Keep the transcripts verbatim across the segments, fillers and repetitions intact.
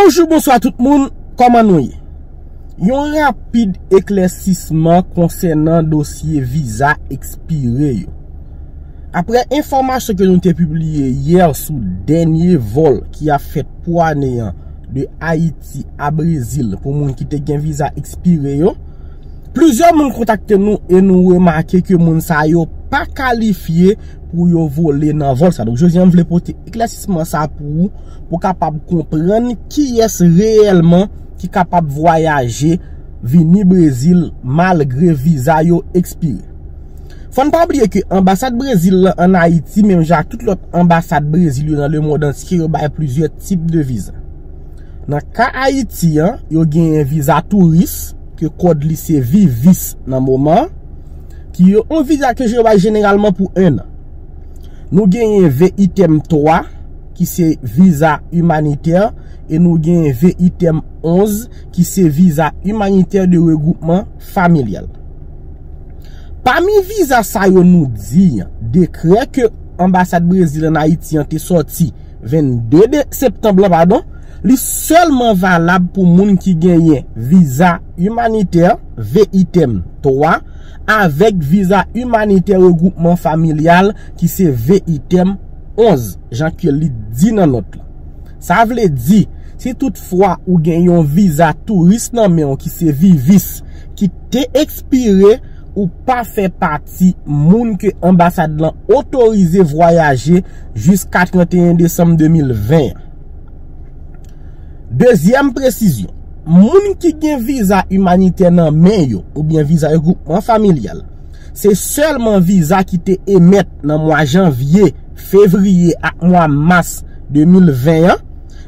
Bonjou, bonswa tout moun, kòman nou ye? Yon rapid eklèsisman konsènan dosye viza ekspire yo. Aprè enfòmasyon ke nou te pibliye yè sou dènye vòl ki ap fèt pou ane an de Ayiti a Brezil pou moun ki te gen viza ekspire yo, plizyè moun kontakte nou e nou remake ke moun sa yo pa kalifye pou yo vole nan vòl sa. Donk, jodi a, m vle pote eklèsisman sa pou ou, pou w kapab konprann kiyès reyèlman ki kapab vwayaje vini Brezil malgre viza yo ekspire. Fò n pa bliye ke anbasad Brezil lan ann Ayiti, menm jan ak tout lòt anbasad Brezil yo nan lemonn antye, yo bay plizyè tip de viza. Nan ka Ayiti an, yo genyen viza touris, ke kòd li se vivis nan moman an, ki yo, yon viza ke yo bay jeneralman pou enn an. Nou genyen V I T M twa, ki se viza imanitè, e nou genyen V I T M onz, ki se viza imanitè de regwoupman familyal. Pami viza sa yo nou di an, dekrè ke anbasad Brezil ann Ayiti an te sòti vennde de septanm lan, padon, li sèlman valab pou moun ki genyen viza imanitè, V I T M twa, avèk viza imanitè regwoupman familyal ki se V I T M onz, jan ke li di nan nòt la. Sa vle di, si toutfwa ou gen yon viza touris nan men w ki se vivis, ki te ekspire, ou pa fè pati moun ke anbasad lan otorize vwayaje jiska trannteyen desanm de mil ven an. Dezyèm presizyon, moun ki gen viza imanitè nan men yo oubyen viza regwoupman familyal, se sèlman viza ki te emèt nan mwa janvye, fevriye ak mwa mas de mil ven an,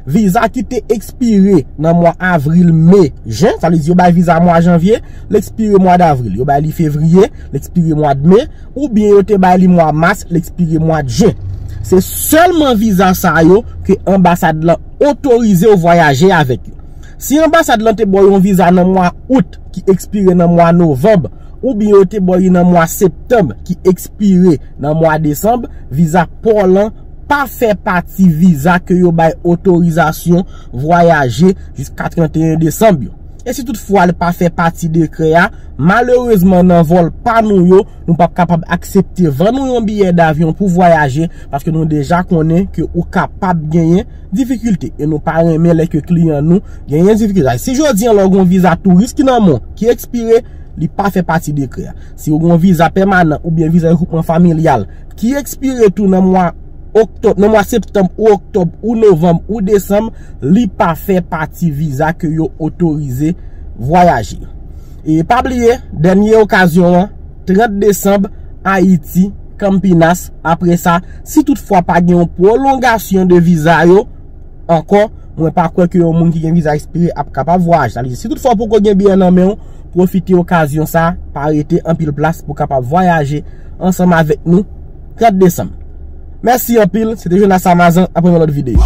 viza ki te ekspire nan mwa avril, me, jen, sa vle di yo bay viza mwa janvye, l ekspire mwa davril, yo bay li fevriye, l ekspire mwa de me, oubyen yo te bay li mwa mas, l ekspire mwa jen. Se sèlman viza sa yo ke anbasad lan otorize w vwayaje avèk yo. Si anbasad lan te ba w yon viza nan mwa out ki ekspire nan mwa novanm, oubyen yo te ba w li nan mwa septanm ki ekspire nan mwa desanm, viza pa w lan pa fè pati viza ke yo bay otorizasyon vwayaje jiska trannteyen desanm yo. E si toutfwa li pa fè pati dekrè a, malerezman nan vòl pa nou yo, nou p ap kapab aksepte vann ou yon biyè davyon pou vwayaje, paske nou deja konnen ke ou kapab genyen difikilte. E nou pa renmen lè ke kliyan nou genyen difikilte. Si jodi an lè w gen yon viza touris ki nan men w, ki ekspire, li pa fè pati dekrè a. Si w gen yon viza pèmanan oubyen viza regwoupman familyal ki ekspire tou nan mwa oktòb, nan mwa septanm ou oktòb ou novanm ou desanm, li pa fè pati viza ke yo otorize vwayaje. E pa bliye, dènye okazyon an, trant desanm, Ayiti, Campinas. Apre sa, si toutfwa pa gen yon pwolongasyon de viza yo ankò, mwen pa kwè ke yon moun ki gen viza ekspire ap kapab vwayaje. Sa vle di, si toutfwa w poko gen biyè nan men w, pwofite okazyon sa, pa rete anpil plas pou w kapab vwayaje ansanm avèk nou trant desanm. Mèsi anpil, se te Jonas Amazan, apre yon lòt videyo.